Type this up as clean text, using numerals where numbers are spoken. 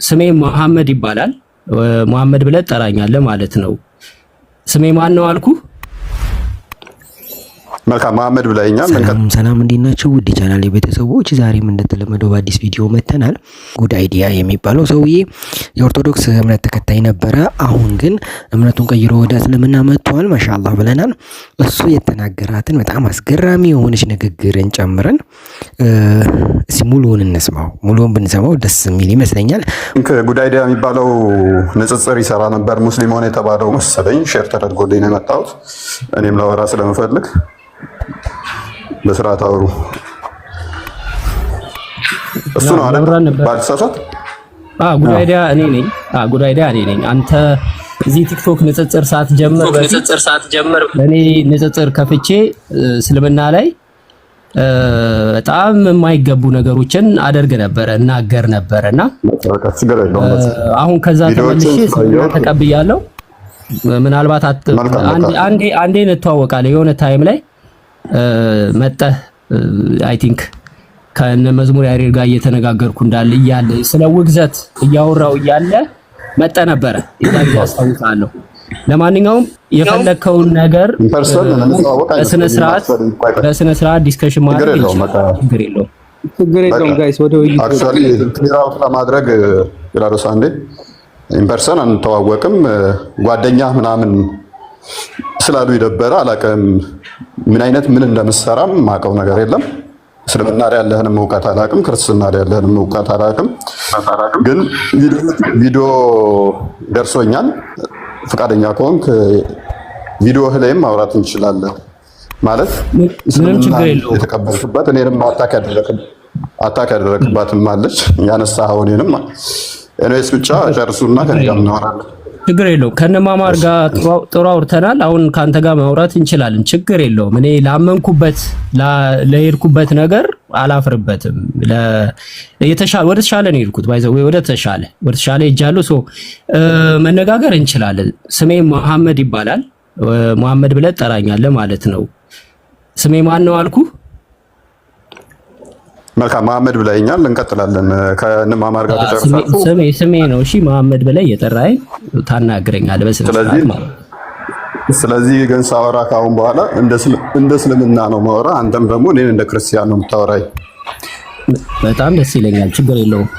ስሜ መሐመድ ይባላል። መሐመድ ብለህ ትጠራኛለህ ማለት ነው። ስሜ ማን ነው አልኩህ? መልካም፣ መሐመድ ብለኸኛል። ሰላም ሰላም፣ እንዴት ናችሁ? ውድ የቻናል ቤተሰቦች፣ ዛሬም እንደተለመደው በአዲስ ቪዲዮ መጥተናል። Good Idea የሚባለው ሰውዬ የኦርቶዶክስ እምነት ተከታይ ነበረ። አሁን ግን እምነቱን ቀይሮ ወደ እስልምና መጥቷል። ማሻአላህ ብለናል። እሱ የተናገራትን በጣም አስገራሚ የሆነች ንግግርን ጨምረን እስኪ ሙሉውን እንስማው። ሙሉውን ብንሰማው ደስ የሚል ይመስለኛል። Good Idea የሚባለው ንጽጽር ይሰራ ነበር። ሙስሊም ሆነ የተባለው መሰለኝ፣ share ተደርጎልኝ ነው የመጣሁት። እኔም ላወራ ስለምፈልግ በስርዓት አውሩ። እሱ ነው አይደል? ባልተሳሳት። Good Idea እኔ ነኝ። Good Idea እኔ ነኝ። አንተ እዚህ ቲክቶክ ንጽጽር ሳትጀምር እኔ ንጽጽር ከፍቼ እስልምና ላይ በጣም የማይገቡ ነገሮችን አደርግ ነበረ፣ እናገር ነበረ እና አሁን ከዛ ተመልሼ እስልምና ተቀብያለሁ። ምናልባት አንዴ አንዴ እንተዋወቃለን፣ የሆነ time ላይ መጠህ I think ከነ መዝሙር ያሬድ ጋር እየተነጋገርኩ እንዳለ እያለ፣ ስለ ውግዘት እያወራው እያለ መጠ ነበረ። የዛ ጊዜ አስታውሳለሁ። ለማንኛውም የፈለግከውን ነገር በስነ ስርዓት discussion ማድረግ እንችላለን። ችግር የለውም። ችግር የለውም guys፣ ወደ ውይይቱ። Actually clear out ለማድረግ ላሮስ፣ አንዴ in person አንተዋወቅም። ጓደኛ ምናምን ስላሉ የደበረ አላውቅም። ምን አይነት ምን እንደምሰራም ማውቀው ነገር የለም። እስልምና ላይ ያለህንም እውቀት አላውቅም። ክርስትና ላይ ያለህንም እውቀት አላውቅም። ግን ቪዲዮ ደርሶኛል። ፈቃደኛ ከሆንክ ቪዲዮህ ላይም ማውራት እንችላለን። ማለት ምንም ችግር የለውም። የተቀበልክበት እኔንም attack ያደረግባትም አለች ያነሳኸው እኔንም። Anyways ብቻ ጨርሱና ከኔ ጋር እናወራለን። ችግር የለውም። ከነማማር ጋር ጥሩ አውርተናል። አሁን ከአንተ ጋር ማውራት እንችላለን። ችግር የለውም። እኔ ላመንኩበት ለሄድኩበት ነገር አላፍርበትም። የተሻለ ወደ ተሻለ ነው የሄድኩት። By the way ወደ ተሻለ ሄጃለሁ። So መነጋገር እንችላለን። ስሜ መሐመድ ይባላል። መሐመድ ብለህ ትጠራኛለህ ማለት ነው። ስሜ ማን ነው አልኩህ? መልካም፣ መሐመድ ብለኸኛል። እንቀጥላለን። ከንማማር ጋር ተጨርሳችሁ ስሜ ነው። እሺ፣ መሐመድ ብለህ እየጠራኸኝ ታናግረኛለህ በስነ ስርዓት ማለት ነው። ስለዚህ ግን ሳወራ ከአሁን በኋላ እንደ እስልምና ነው ማወራ፣ አንተም ደግሞ እኔን እንደ ክርስቲያን ነው የምታወራኝ። በጣም ደስ ይለኛል። ችግር የለውም።